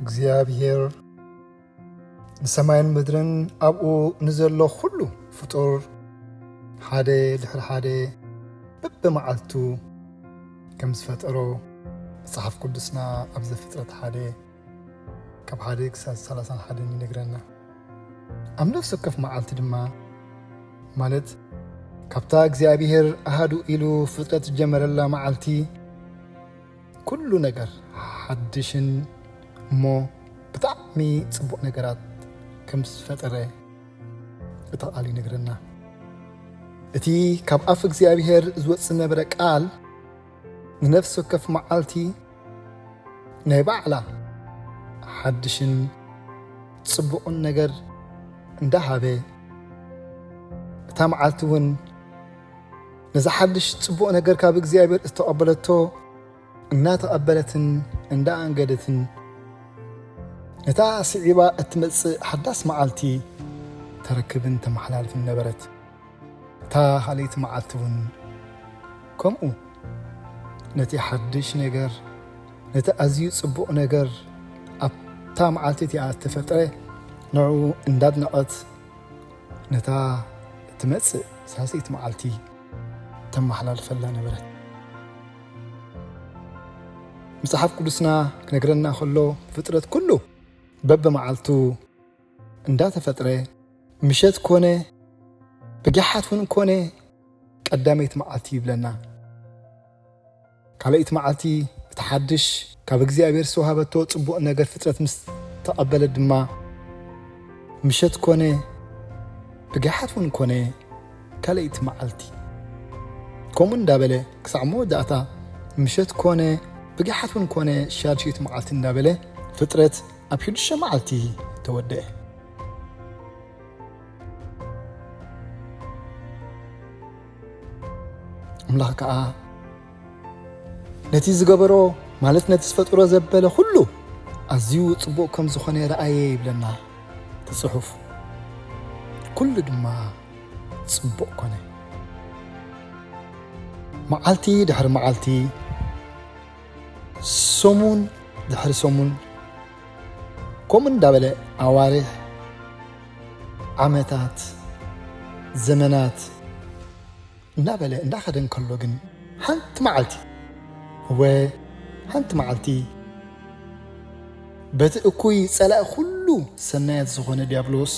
እግዚኣብሔር ንሰማይን ምድርን ኣብኡ ንዘሎ ኩሉ ፍጡር ሓደ ድሕሪ ሓደ በብመዓልቱ ከም ዝፈጠሮ መጽሓፍ ቅዱስና ኣብ ዘፍጥረት ሓደ ካብ ሓደ ክሳብ ሰላሳን ሓደን ይነግረና። ኣብ ነፍሲ ወከፍ መዓልቲ ድማ፣ ማለት ካብታ እግዚኣብሔር ኣሃዱ ኢሉ ፍጥረት ዝጀመረላ መዓልቲ፣ ኩሉ ነገር ሓድሽን እሞ ብጣዕሚ ጽቡቕ ነገራት ከም ዝፈጠረ እቲ ቃል ይነግረና። እቲ ካብ ኣፍ እግዚኣብሔር ዝወጽእ ዝነበረ ቃል ንነፍሲ ወከፍ መዓልቲ ናይ ባዕላ ሓድሽን ጽቡቕን ነገር እንዳሃበ፣ እታ መዓልቲ እውን ነዚ ሓድሽ ጽቡቕ ነገር ካብ እግዚኣብሔር ዝተቐበለቶ እናተቐበለትን እንዳኣንገደትን፣ ነታ ስዒባ እትመጽእ ሓዳስ መዓልቲ ተረክብን ተመሓላልፍን ነበረት። እታ ካልኣይቲ መዓልቲ እውን ከምኡ ነቲ ሓድሽ ነገር፣ ነቲ ኣዝዩ ጽቡቕ ነገር ኣብታ መዓልቲ እቲኣ ዝተፈጥረ ንዕኡ እንዳድነቐት ነታ እትመጽእ ሳልሰይቲ መዓልቲ ተመሓላልፈላ ነበረት። መጽሓፍ ቅዱስና ክነግረና ከሎ ፍጥረት ኩሉ በብመዓልቱ እንዳተፈጥረ ምሸት ኮነ ብጊሓት እውን ኮነ ቀዳመይቲ መዓልቲ ይብለና። ካልኣይቲ መዓልቲ እቲ ሓድሽ ካብ እግዚኣብሔር ዝተዋህበቶ ጽቡቕ ነገር ፍጥረት ምስ ተቐበለት ድማ ምሸት ኮነ ብጊሓት እውን ኮነ ካልኣይቲ መዓልቲ። ከምኡ እንዳበለ ክሳዕ መወዳእታ ምሸት ኮነ ብጊሓት እውን ኮነ ሻድሸይቲ መዓልቲ እንዳበለ ፍጥረት ኣብ ሽዱሽተ መዓልቲ ተወደአ። ኣምላኽ ከኣ ነቲ ዝገበሮ፣ ማለት ነቲ ዝፈጥሮ ዘበለ ኩሉ ኣዝዩ ጽቡቕ ከም ዝኾነ ረኣየ ይብለና እቲ ጽሑፍ። ኩሉ ድማ ጽቡቕ ኮነ። መዓልቲ ድሕሪ መዓልቲ፣ ሰሙን ድሕሪ ሰሙን፣ ከምኡ እንዳበለ ኣዋርሕ፣ ዓመታት፣ ዘመናት እናበለ እንዳኸደ እንከሎ ግን ሓንቲ መዓልቲ፣ እወ ሓንቲ መዓልቲ፣ በቲ እኩይ ጸላኢ ኩሉ ሰናያት ዝኾነ ዲያብሎስ፣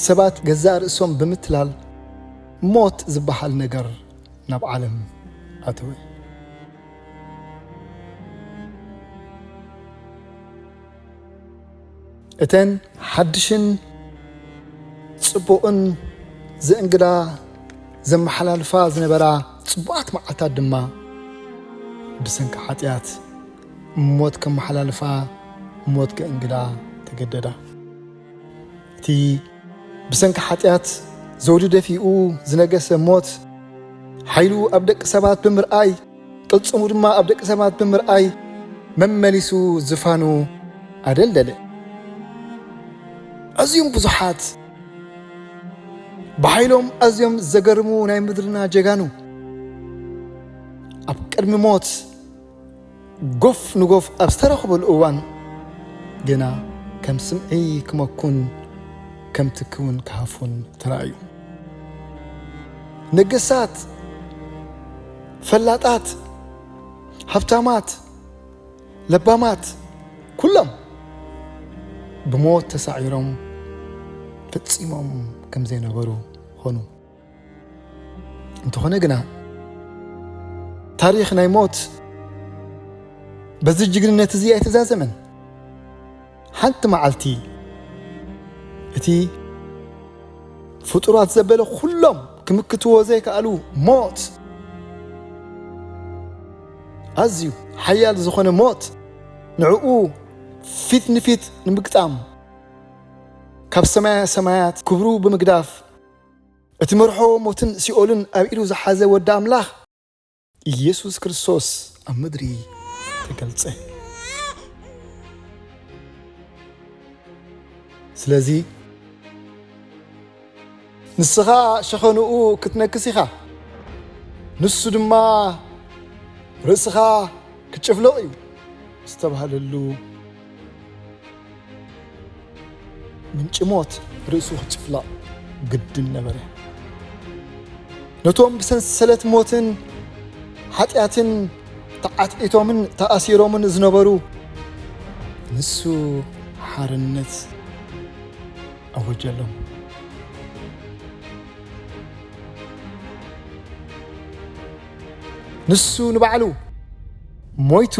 ሰባት ገዛእ ርእሶም ብምትላል ሞት ዝበሃል ነገር ናብ ዓለም ኣተወ። እተን ሓድሽን ጽቡቕን ዘእንግዳ ዘመሓላልፋ ዝነበራ ጽቡቓት መዓልታት ድማ ብሰንኪ ሓጢኣት ሞት ከመሓላልፋ፣ ሞት ከእንግዳ ተገደዳ። እቲ ብሰንኪ ሓጢኣት ዘውዲ ደፊኡ ዝነገሰ ሞት፣ ሓይሉ ኣብ ደቂ ሰባት ብምርኣይ፣ ቅልጽሙ ድማ ኣብ ደቂ ሰባት ብምርኣይ፣ መመሊሱ ዝፋኑ ኣደልደለ። ኣዝዮም ብዙሓት ብሓይሎም ኣዝዮም ዘገርሙ ናይ ምድርና ጀጋኑ፣ ኣብ ቅድሚ ሞት ጎፍ ንጎፍ ኣብ ዝተረኽበሉ እዋን፣ ግና ከም ስምዒ ክመኩን ከም ትኪ እውን ክሃፉን ተራእዩ። ነገሳት፣ ፈላጣት፣ ሃብታማት፣ ለባማት፣ ኩሎም ብሞት ተሳዒሮም ፈጺሞም ከም ዘይነበሩ ኾኑ። እንተኾነ ግና፣ ታሪኽ ናይ ሞት በዚ ጅግንነት እዚ ኣይተዛዘመን። ሓንቲ መዓልቲ፣ እቲ ፍጡራት ዘበለ ኩሎም ክምክትዎ ዘይከኣሉ ሞት፣ ኣዝዩ ሓያል ዝኾነ ሞት፣ ንዕኡ ፊት ንፊት ንምግጣም፣ ካብ ሰማያ ሰማያት ክብሩ ብምግዳፍ፣ እቲ መርሖ ሞትን ሲኦልን ኣብ ኢዱ ዝሓዘ ወዲ ኣምላኽ ኢየሱስ ክርስቶስ ኣብ ምድሪ ተገልጸ። ስለዚ ንስኻ ሸኸንኡ ክትነክስ ኢኻ፣ ንሱ ድማ ርእስኻ ክጭፍልቕ እዩ። ዝተባህለሉ ምንጪ ሞት ርእሱ ክጭፍለቕ ግድን ነበረ። ነቶም ብሰንሰለት ሞትን ሓጢኣትን ተዓትዒቶምን ተኣሲሮምን ዝነበሩ፣ ንሱ ሓርነት ኣወጀሎም። ንሱ ንባዕሉ ሞይቱ፣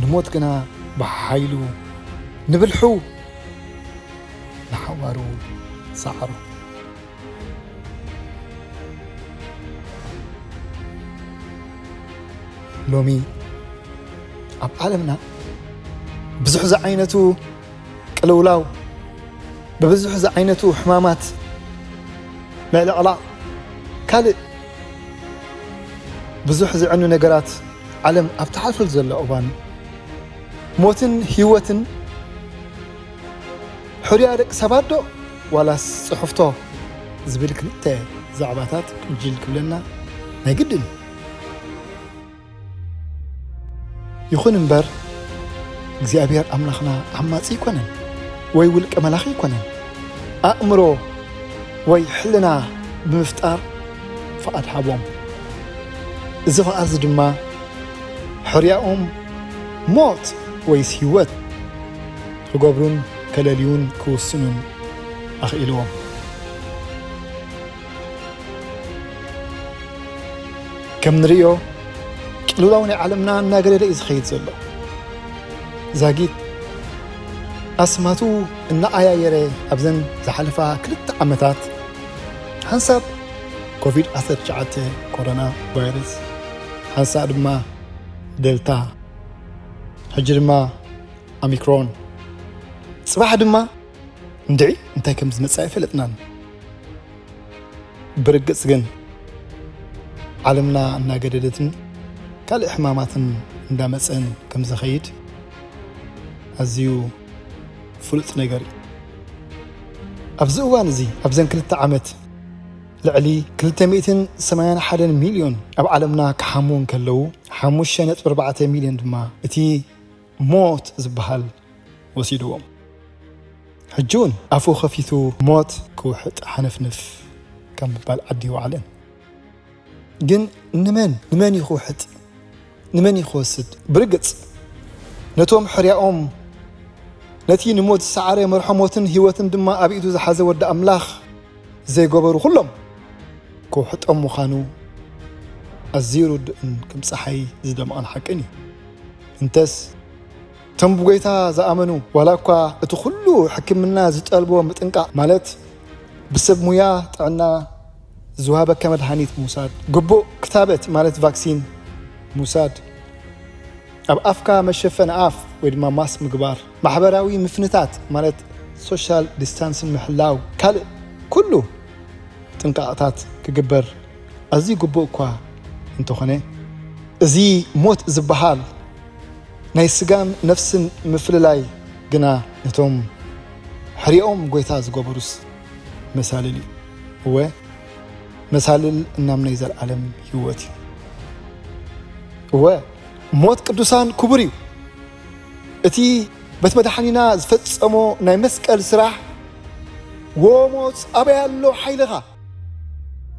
ንሞት ግና ብሓይሉ ንብልሑ ንሓዋሩ ሰዓሮ። ሎሚ ኣብ ዓለምና ብዙሕ ዝዓይነቱ ቅልውላው፣ ብብዙሕ ዝዓይነቱ ሕማማት፣ ምዕልቕላቕ፣ ካልእ ብዙሕ ዝዕኑ ነገራት ዓለም ኣብ ትሓልፈሉ ዘሎ እዋን፣ ሞትን ህይወትን፣ ሕሩያ ደቂ ሰባት ዶ ዋላስ ጽሑፍቶ ዝብል ክልተ ዛዕባታት ቅጅል ክብለና ናይ ግድን። ይኹን እምበር፣ እግዚኣብሔር ኣምላኽና ዓማጺ ኣይኮነን፣ ወይ ውልቀ መላኺ ኣይኮነን። ኣእምሮ ወይ ሕልና ብምፍጣር ፍቓድ ሃቦም። እዚ ፍቓድ እዚ ድማ ሕርያኦም ሞት ወይስ ህይወት ክገብሩን ከለልዩን ክውስኑን ኣኽኢልዎም። ከም ንርእዮ፣ ቅልውላው ናይ ዓለምና እናገደደ እዩ ዝኸይድ ዘሎ። ዛጊት ኣስማቱ እናኣያየረ ኣብዘን ዝሓለፋ ክልተ ዓመታት፣ ሓንሳብ ኮቪድ ዓሰርተ ትሽዓተ ኮሮና ቫይረስ፣ ሓንሳእ ድማ ደልታ፣ ሕጂ ድማ ኦሚክሮን፣ ጽባሕ ድማ እንድዒ እንታይ ከም ዝመጽእ ኣይፈለጥናን። ብርግጽ ግን፣ ዓለምና እናገደደትን ካልእ ሕማማትን እንዳመጸን ከም ዝኸይድ ኣዝዩ ፍሉጥ ነገር እዩ። ኣብዚ እዋን እዚ፣ ኣብዘን ክልተ ዓመት፣ ልዕሊ ክልተ ሚእትን ሰማንያን ሓደን ሚልዮን ኣብ ዓለምና ክሓሙ እንከለዉ፣ ሓሙሽተ ነጥቢ ኣርባዕተ ሚልዮን ድማ እቲ ሞት ዝበሃል ወሲድዎም። ሕጂ እውን ኣፉ ከፊቱ ሞት ክውሕጥ ሓነፍነፍ ከም ምባል ዓዲ ይወዓለን። ግን ንመን፣ ንመን እዩ ክውሕጥ? ንመን እዩ ክወስድ? ብርግጽ፣ ነቶም ሕርያኦም፣ ነቲ ንሞት ዝሰዓረ መርሖ ሞትን ህይወትን ድማ ኣብ ኢዱ ዝሓዘ ወዲ ኣምላኽ ዘይገበሩ ኩሎም ክውሕጦም ምዃኑ ኣዝዩ ርዱእን ከም ጸሓይ ዝደምቕን ሓቅን እዩ። እንተስ፣ እቶም ብጎይታ ዝኣመኑ፣ ዋላ እኳ እቲ ኩሉ ሕክምና ዝጠልቦ ምጥንቃቕ፣ ማለት ብሰብ ሙያ ጥዕና ዝወሃበካ መድሃኒት ምውሳድ፣ ግቡእ ክታበት፣ ማለት ቫክሲን ምውሳድ፣ ኣብ ኣፍካ መሸፈኒ ኣፍ ወይ ድማ ማስክ ምግባር፣ ማሕበራዊ ምፍንታት፣ ማለት ሶሻል ዲስታንስን ምሕላው፣ ካልእ ኩሉ ጥንቃቐታት ክግበር ኣዝዩ ግቡእ እኳ እንተኾነ፣ እዚ ሞት ዝበሃል ናይ ስጋን ነፍስን ምፍልላይ ግና ነቶም ሕሪኦም ጎይታ ዝገበሩስ መሳልል እዩ። እወ፣ መሳልል እናም ናይ ዘለዓለም ህይወት እዩ። እወ፣ ሞት ቅዱሳን ክቡር እዩ። እቲ በቲ መድሓኒና ዝፈጸሞ ናይ መስቀል ስራሕ፣ "ዎ ሞት፣ ኣበይ ኣሎ ሓይልኻ?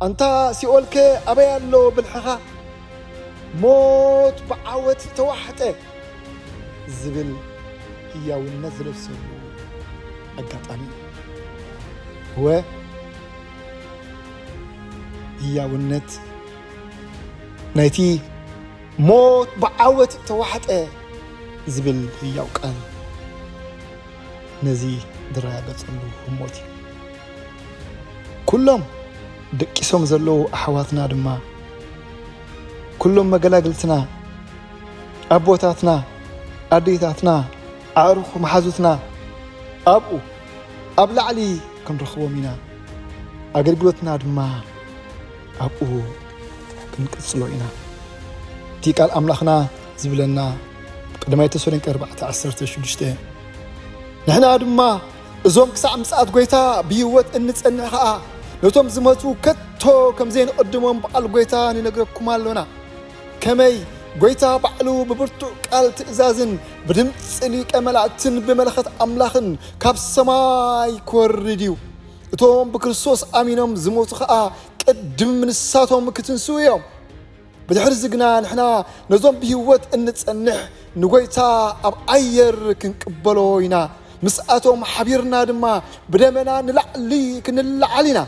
ኣንታ ሲኦልከ፣ ኣበይ ኣሎ ብልሕኻ? ሞት ብዓወት ተዋሕጠ" ዝብል ህያውነት ዝለብሰሉ ኣጋጣሚ እዩ። እወ፣ ህያውነት ናይቲ "ሞት ብዓወት ተዋሕጠ" ዝብል ህያው ቃል ነዚ ዝረጋገጸሉ ህሞት እዩ። ኩሎም ደቂሶም ዘለዉ ኣሕዋትና ድማ፣ ኩሎም መገላግልትና፣ ኣቦታትና፣ ኣዴታትና፣ ኣዕሩኽ መሓዙትና ኣብኡ ኣብ ላዕሊ ክንረኽቦም ኢና። ኣገልግሎትና ድማ ኣብኡ ክንቅጽሎ ኢና። እቲ ቃል ኣምላኽና ዝብለና፣ ቀዳማይ ተሰሎንቄ ኣርባዕተ ዓሰርተ ሽዱሽተ፣ ንሕና ድማ እዞም ክሳዕ ምጽኣት ጐይታ ብህይወት እንጸንሕ ኸኣ፣ ነቶም ዝመቱ ከቶ ከም ዘይንቕድሞም ብቓል ጐይታ ንነግረኩም ኣሎና። ከመይ ጎይታ ባዕሉ ብብርቱዕ ቃል ትእዛዝን ብድምፂ ሊቀ መላእክትን ብመለኸት ኣምላኽን ካብ ሰማይ ክወርድ እዩ። እቶም ብክርስቶስ ኣሚኖም ዝሞቱ ኸኣ ቅድም ንሳቶም ክትንስኡ እዮም። ብድሕርዚ ግና ንሕና ነዞም ብህይወት እንጸንሕ ንጎይታ ኣብ ኣየር ክንቅበሎ ኢና። ምስኣቶም ሓቢርና ድማ ብደመና ንላዕሊ ክንለዓል ኢና።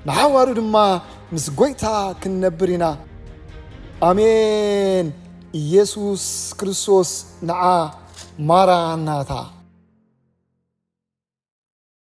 ንሓዋሩ ድማ ምስ ጎይታ ክንነብር ኢና። ኣሜን። ኢየሱስ ክርስቶስ ንዓ። ማራናታ።